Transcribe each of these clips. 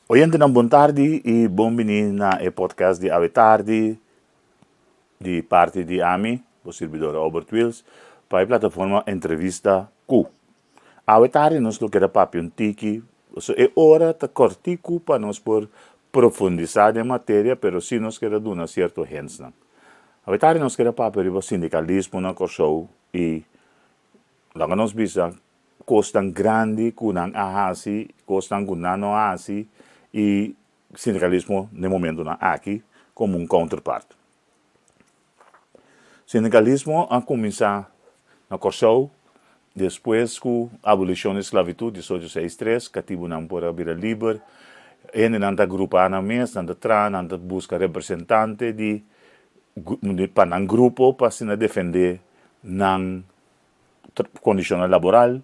Oyentenan bon tardi y bon bini na e podcast di awe tardi di parti di ami, bo sirbidor Albert Wiels, pa e plataforma Entrevista Cu. Awe tardi nos lo keda papia un tiki, so e ora ta corticu pa nos por profundisa den materia, pero si nos keda duna cierto hintsnan. Awe tardi nos keda papia riba sindicalismo na Corsou y laga nos bisa kosnan grandi ku nan a hasi, kosnan ku nan no a hasi i sindikalismo den momentunan aki komo un counterpart. Sindikalismo a kuminsá na Kòrsou despues ku abolishon di sklavitut di ocho seis tres, katibunan por a bira liber, hendenan ta agrupá nan mes, nan ta traha, nan ta buska representante di pa nan grupo pa asina defendé nan kondishonnan laboral,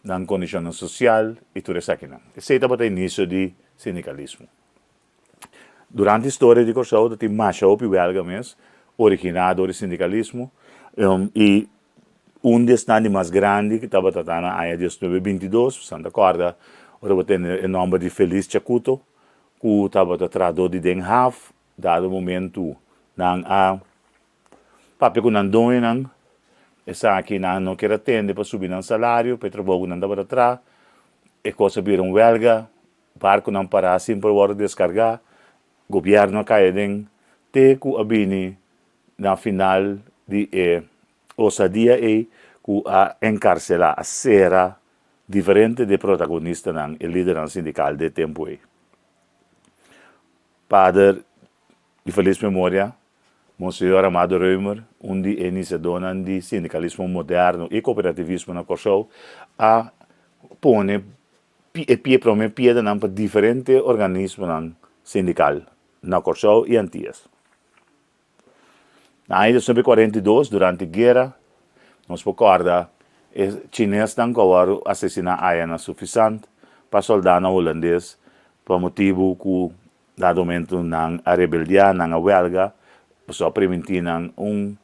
nan kondishonnan sosial i tur esakinan. Esei tabata inisio di sindikalismo. Durante historia di Kòrsou ta tin masha hopi wèlga mes originá dor di sindikalismo i un di esnan di mas grandi ku tabata ta na aña diesnuebe bintidos, boso ta kòrda ora bo tende e nòmber di Feliz Chacuto ku tabata trahadó di Den Haaf, dado momentu nan a Papia ku nan doñonan, esaki nan no kier a tende pa subi nan salario pa e trabou ku nan tabata traha. E kos a bira un wèlga, barkunan pará sin por wòrdu deskargá, gobièrnu a kai aden te ku a bini na final di e osadia ei ku a enkarselá, a sera diferente di e protagonistanan, e lidernan sindikal di e tempu ei. Pader di felis memoria, Monseñor Amado Römer, un di e inisiadónan di sindikalismo moderno i kooperativismo na Kòrsou, a pone e pie promé piedanan pa diferente organismonan sindikal na Kòrsou i Antias. Na aña 1942, durante guera, nos por kòrda e chinesnan ku a wòrdu asesiná aya na Suffisant pa sòldánan hulandes pa motibu ku Dado momento nan a rebeldiá, nan a wèlga, pasobra a primintí nan un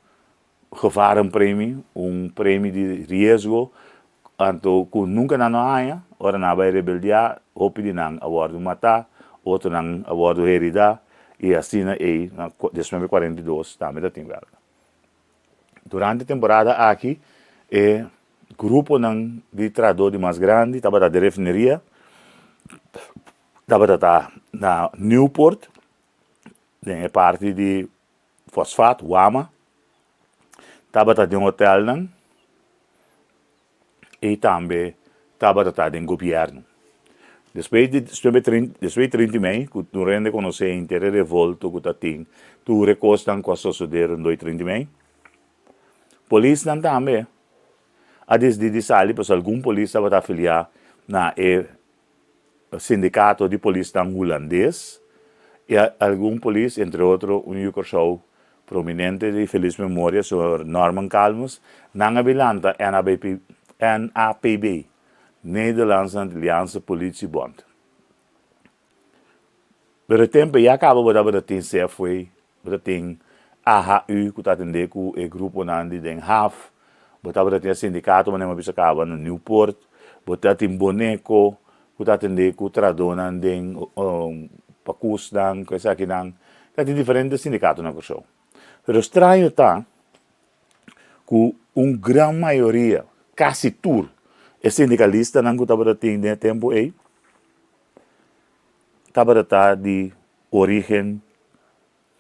gevarenpremie, un premie di riesgo, anto ku nunka nan no a haña. Ora nan a bai rebeldiá, hopi di nan a wòrdu matá, otronan a wòrdu heridá, i asina ei na diesnuebe 42 tambe ta tin wèlga. Durante e temporada aki e gruponan di trahadó di mas grandi tabata di refineria, Tabata ta na Nieuwpoort, den e parti di fosfaat, Wama. Tabata den hotelnan i tambe tabata ta den gobièrnu. Despues di despues di 30 mei ku tur hende konosé henter e revolto ku ta tin, tur e kosnan ku a sosodé rondó di 30 mei, polisnan tambe a disidí di sali pasobra algun polis tabata afiliá na e Sindikato di polisnan hulandes i algun polis, entre otro un yu Kòrsou prominente di felis memoria, señor Norman Calmes, nan a bin lanta NABP, NAPB, Nederlandse Antilliaanse Politiebond. Pero e tempu ya kaba bo tabata tin CFW, bo ta tin AHU ku ta atendé ku e gruponan di Den Haag, bo tabata tin e sindikato manera mi a bisa kaba na Nieuwpoort, bo ta tin Boneco ku ta atendé ku trahadónan den pakusnan ku esakinan, ta tin diferente sindikato na Kòrsou. Pero straño ta ku un gran mayoria, kasi tur, e sindikalistanan ku tabata tin den e tempu ei, tabata ta di orígen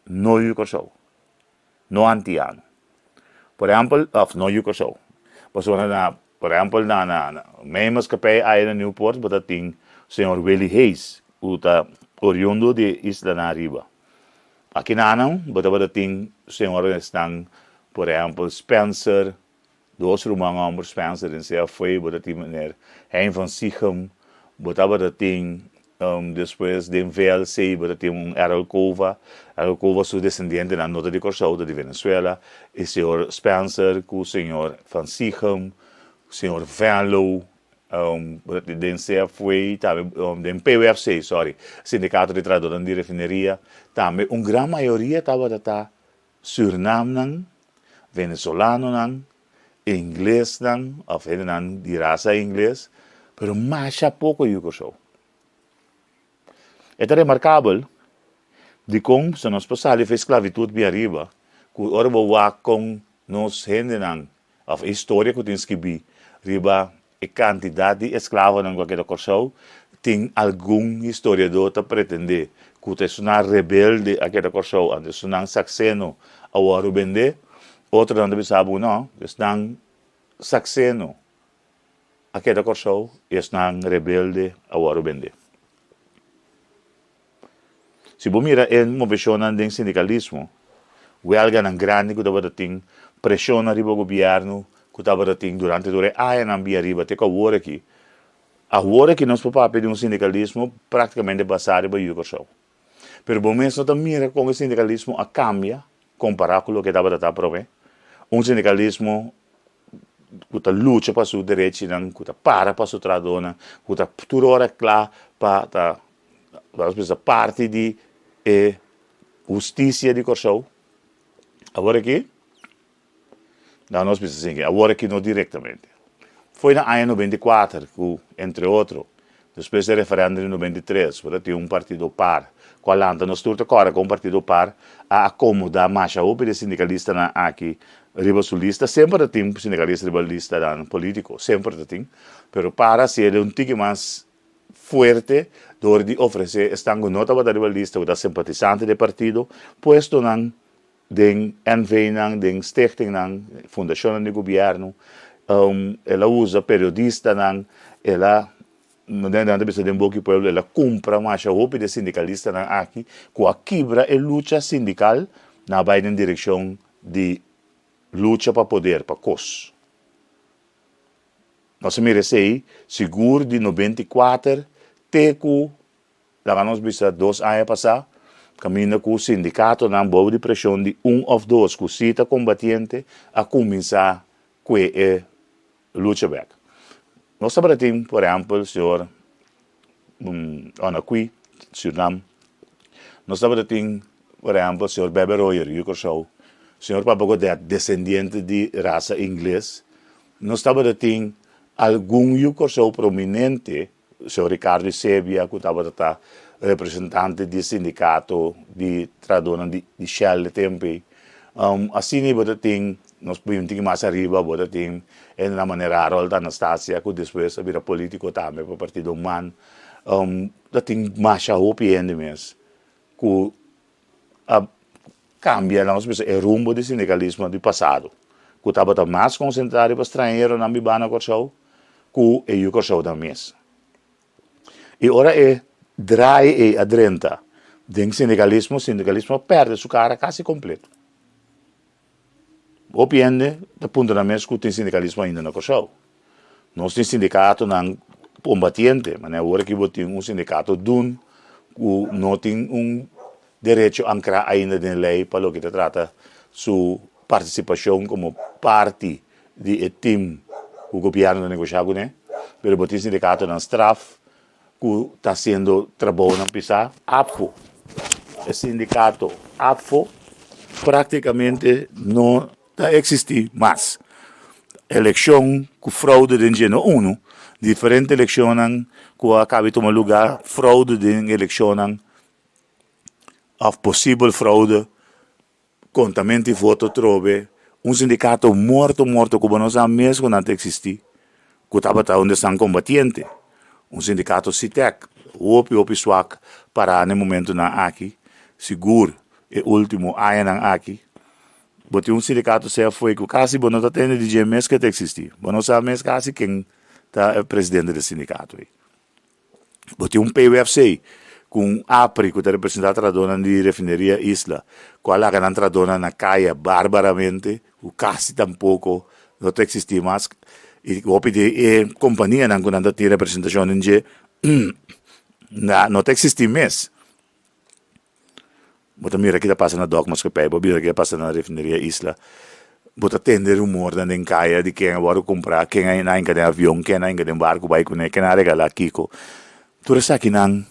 no yu Kòrsou, no antiano. Por ehèmpel, òf no yu Kòrsou. Pasobra na, por ehèmpel na na Mijnmaatskappij aya na Nieuwpoort bo ta tin señor Willy Hayes ku ta oriundo di islanan ariba. Akinanan bo tabata tin señor esnan, por ehèmpel Spencer, Dos ruman homber Spencer den CFA, bo ta tin meneer Hein van Sichem, bo tabata tin despues den VLC bo ta tin un Errol Cova, Errol Cova su desendientenan no ta di Kòrsou, ta di Venezuela, e señor Spencer ku señor van Sichem, señor Venlo, bo ta tin den CFA tambe den PWFC sorry, Sindikato di Trahadornan di Refineria, tambe un gran mayoria tabata ta Surnamnan, venezolanonan, inglesnan of hendenan di rasa ingles, pero masha poko yu Kòrsou. E ta remarkabel dikon si nos por sali for e sklabitut bin ariba ku ora bo wak kon nos hendenan òf e historia ku tin skibí riba e kantidat di esklavonan ku a keda Kòrsou, tin algun historiadó ta pretendé ku ta esunnan rebelde a keda Kòrsou anto esunnan sakseno a wòrdu bendé, otronan ta bisa bo nò, esnan sakseno a keda Kòrsou i esnan rebelde a wòrdu bendé. Si bo mira e moveshonnan den sindikalismo, wèlganan grandi ku tabata tin, preshonnan riba gobièrnu ku tabata tin durante tur e añanan bia riba te ku awor aki, awor aki nos por papia di un sindikalismo praktikamente basá riba Yu Kòrsou. Pero bo mes no ta mira kon e sindikalismo a kambia kompará ku loke tabata ta promé. Un sindikalismo ku ta lucha pa su derechinan, ku ta para pa su trahadónan, ku ta tur ora kla pa ta Nos bisa parti di e hustisia di Kòrsou. Awor aki, no nos bisa asin, awor aki no direktamente. Foi na aña 94 ku, entre otro, despues di e referèndum di 93, por a tin un partido par ku a lanta. Nos tur ta kòrda kon partido par a akomodá masha hopi di e sindikalistanan aki riba su lista. Semper ta tin sindikalista riba listanan polítiko, semper ta tin. Pero par a hasié un tiki mas fuerte dor di ofresé esnan ku no tabata riba lista ku ta simpatisante di e partido puestonan den NVnan, den stichtingnan, fundashonnan di gobièrnu. El a usa periodistanan, el a, nan ta bisa den boki pueblo, el a kumpra masha hopi di e sindikalistanan aki ku a kibra e lucha sindikal nan a bai den direkshon di lucha pa poder, pa kos. Nos a mira esei sigur di 94 te ku, laga nos bisa, dos aña pasá, kaminda ku sindikatonan bou di preshon di un òf dos ku sí ta kombatiente a kuminsá kue e lucha bèk. Nos tabata tin, por ehèmpel, señor Onaquí, Sürnam. Nos tabata tin, por ehèmpel, señor Bebe Royer, yu Kòrsou, señor Papa Godett, desendiente di rasa ingles. Nos tabata tin algun yu Kòrsou prominente, señor Ricardo Isebia ku tabata ta representante di sindikato di trahadónan di Shell e tempu ei. Asina bo ta tin, nos por un tiki mas ariba, bo ta tin hendenan manera Harold Anastasia ku despues a bira polítiko tambe pa partido man. Ta tin masha hopi hende mes ku a kambia, laga nos bisa, e rumbo di sindikalismo di pasado, ku tabata mas konsentrá riba stranheronan bibá na Kòrsou ku e yu Kòrsounan mes. I ora e draai ei a drenta den sindikalismo, sindikalismo a pèrdè su kara kasi kompleto. Hopi hende ta puntra nan mes ku tin sindikalismo ainda na Kòrsou. Nos tin sindikatonan kombatiente, manera awor aki bo tin un sindikato dun ku no tin un derecho ankrá ainda den lei pa loke ta trata su partisipashon komo parti di e tim ku gobièrnu ta negoshá kuné, pero bo tin sindikatonan straf ku ta hasiendo trabounan pisá. ABVO, e sindikato ABVO praktikamente no ta eksistí mas. Elekshon ku froude den dje no unu, diferente elekshonnan ku a kaba di tuma lugá, froude den elekshonnan òf posibel froude. Kontamento di voto trobe un sindikato morto morto ku bo no sa mes ku nan ta eksistí, ku tabata un esnan kombatiente, un sindikato Sitek, hopi hopi swak pará na e momentunan aki, sigur e último añanan aki. Bo tin un sindikato CFOE ku kasi bo no ta tende di dje mes ku e ta eksistí, bo no sa mes kasi ken ta e presidente di e sindikato ei. Bo tin un PUFC ku un APRI ku ta representá trahadónan di Refineria Isla ku a laga nan trahadónan na kaya barbaramente ku kasi tampoko no ta eksistí mas i hopi di e kompanianan ku nan ta tin representashon den dje no ta eksistí mes. Bo ta mira ki ta pasa na Dòk Maatschappij, bo mira ki ta pasa na Refineria Isla. Bo ta tende rumornan den kaya di ken a wòrdu kumprá, ken a hinka den avion, ken a hinka den barku bai kuné, ken a regalá kiko. Tur esakinan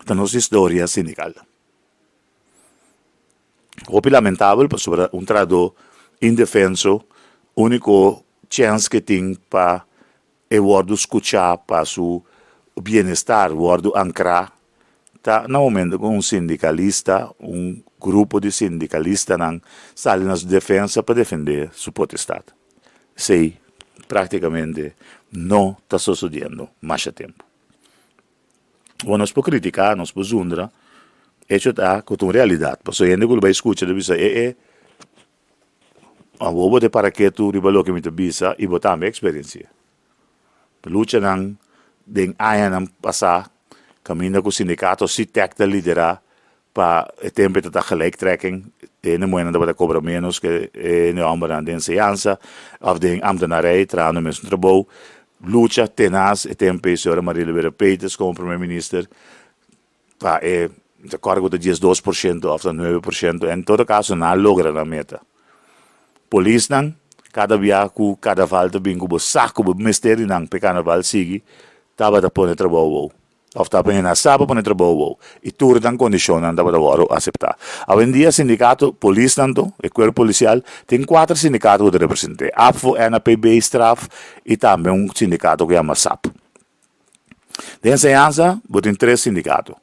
ta nos historia sindikal. Hopi lamentabel pasobra un trahadó indefenso úniko chèns ke tin pa e wòrdu skuchá pa su bienestar wòrdu ankrá. Ta na momento ku un sindikalista, un grupo di sindikalistanan sali na su defensa pa defendé su potestat. Esei práktikamente no ta sosodiendo masha tempu. Bo nos por kritiká, nos por zundra, echo ta ku ta un realidat. Pasobra hende ku lo bai skucha ta bisa, e e, awor bo ta para ketu riba loke mi ta bisa i bo tambe a eksperensi'é. Luchanan den añanan pasá kaminda ku sindikato Sitek ta liderá pa e tempu e ta ta gelijktrekking, e hende muhénan tabata kobra ménos ke e hende hòmbernan den enseñansa òf den ambtenarij trahando mesun trabou. Lucha tenas e tempu ei señora Maria Libera Peters komo primer minister pa e mi ta kòrda ku ta 12% òf ta 9%, en todo kaso nan a logra nan meta. Polisnan kada bia ku karnaval ta bin ku bo sa ku bo mester di nan pa e karnaval sigui tabata pone trabou wou òf tabata menasá pa pone trabou wou i tur nan kondishonnan tabata wòrdu aseptá. Awendia sindikato polisnan to, e kuerpo polisial, tin kuater sindikato ku ta represent'é, APFO, NAPB, Straf i tambe un sindikato ku yama sap. Den enseñansa bo tin tres sindikato,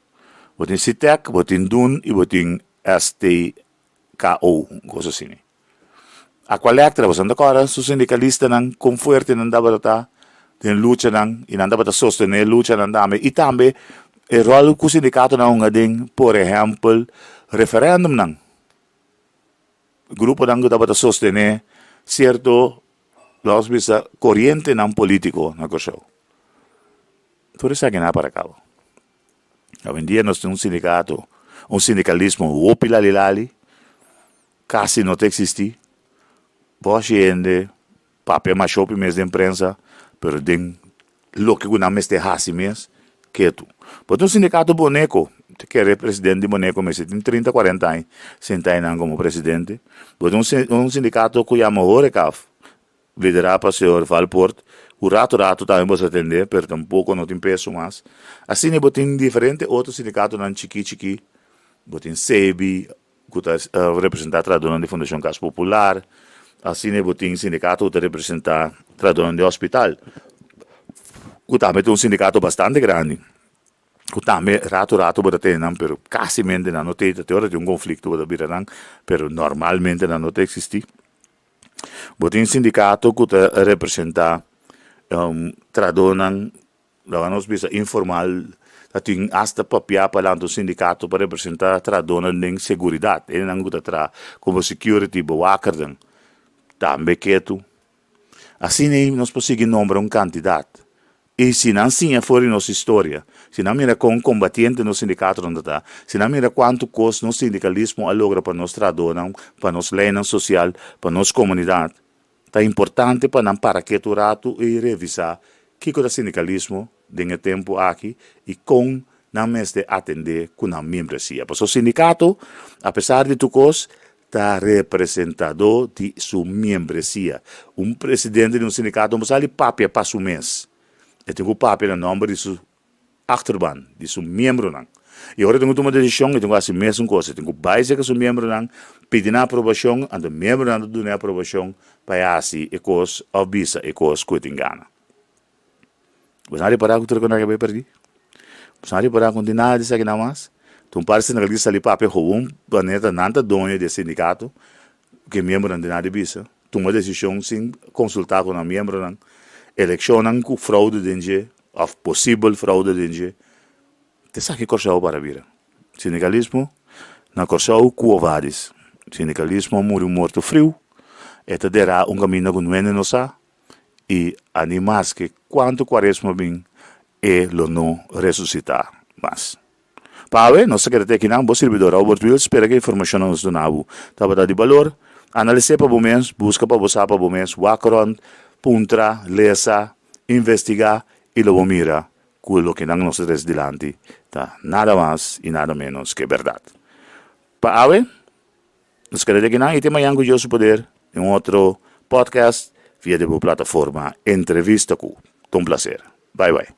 bo tin Sitek, bo tin dun i bo tin STKO, un kos asina. Aqualectra, boso no ta kòrda su sindikalistanan kon fuerte nan tabata ta den luchanan i nan tabata sostené luchanan tambe i tambe e ròl ku sindikatonan hunga den por ehèmpel referèndumnan. Gruponan ku tabata sostené sierto Nos bisa korientenan polítiko na Kòrsou. Tur esaki nan a para kaba. Awendia nos tin un sindikato, un sindikalismo hopi lali lali, kasi no ta eksistí. Bòshi hende papia masha hopi mes den prensa, pero den loke ku nan mester hasi mes, ketu. Bo tin un sindikato Boneco, ta kere presidente di Boneco mester tin trinta, kuarenta aña senta einan komo presidente. Bo tin un sindikato ku yama Horecaf, liderá pa señor Valpoort, ku rato rato tambe bo sa tende, pero tampoko no tin peso mas. Asina bo tin diferente otro sindikatonan chikí chikí, bo tin Sebi, ku ta representá trahadónan di Fundashon Kas Popular, asina bo tin sindikato ku ta representá trahadónan di hospital, ku tambe ta un sindikato bastante grandi, ku tambe rato rato bo ta tene nan, pero kasimente nan no ta te ora tin un konflikto bo ta bira nan, pero normalmente nan no ta eksistí. Bo tin sindikato ku ta representá trahadónan Laga nos bisa informal ta tin hasta papia pa lanta un sindikato pa representa trahadónan den seguridat. Hendenan ku ta traha komo security, bewakernan, tambe ketu. Asina ei nos por sigui nombra un kantidat. I si nan siña for di nos historia, si nan mira kon kombatiente nos sindikatonan ta ta, si nan mira kuantu kos nos sindikalismo a logra pa nos trahadónan, pa nos leinan sosial, pa nos komunidat, Ta importante pa nan para ketu ratu i revisá kiko ta sindikalismo den e tempu aki i kon nan mester atendé ku nan miembresia. Pasobra sindikato, apesar di tur kos, ta representadó di su miembresia. Un presidente di un sindikato no por sali papia pa su mes. E tin ku papia na nòmber di su achterban di su miembronan. I ora e tin ku tuma desishon, e tin ku hasi mesun kos. E tin ku bai serka su miembronan, pidi nan aprobashon, anto miembronan ta duna e aprobashon pa e hasi e kos òf bisa e kos ku e tin gana. Boso a ripará ku tur e kos nan a bai pèrdí? Boso a ripará ku no tin nada di esaki nan mas? Ta un par di sindikalistas sali papia gewoon manera ta nan ta doño di e sindikato ku e miembronan tin nada di bisa, tuma desishon sin konsultá ku nan miembronan, elekshonnan ku froude den dje, Of posibel fraude den dje. Ta esaki Kòrsou para bira. Sindikalismo na Kòrsou ku ovadis. Sindikalismo a muri un morto friu. E ta derá un kaminda ku nuende no sa i a ni maske kuantu kuaresma bin e lo no resusitá mas. Pa awe nos ta keda te akinan. Bo sirbidor Robert Wiels spera ku e informashonnan nos duna bo tabata di balor. Analis'é pa bo mes, buska pa bo sa pa bo mes, wak rònt, puntra, lesa, Investigá i lo bo mira ku loke nan nos ta trese dilanti ta nada mas i nada ménos ke bèrdat. Pa awe, nos keda di akinan i te mañan ku Dios su poder den un otro podcast via di bo plataforma Entrevista Ku. Ta un plaser. Bai bai.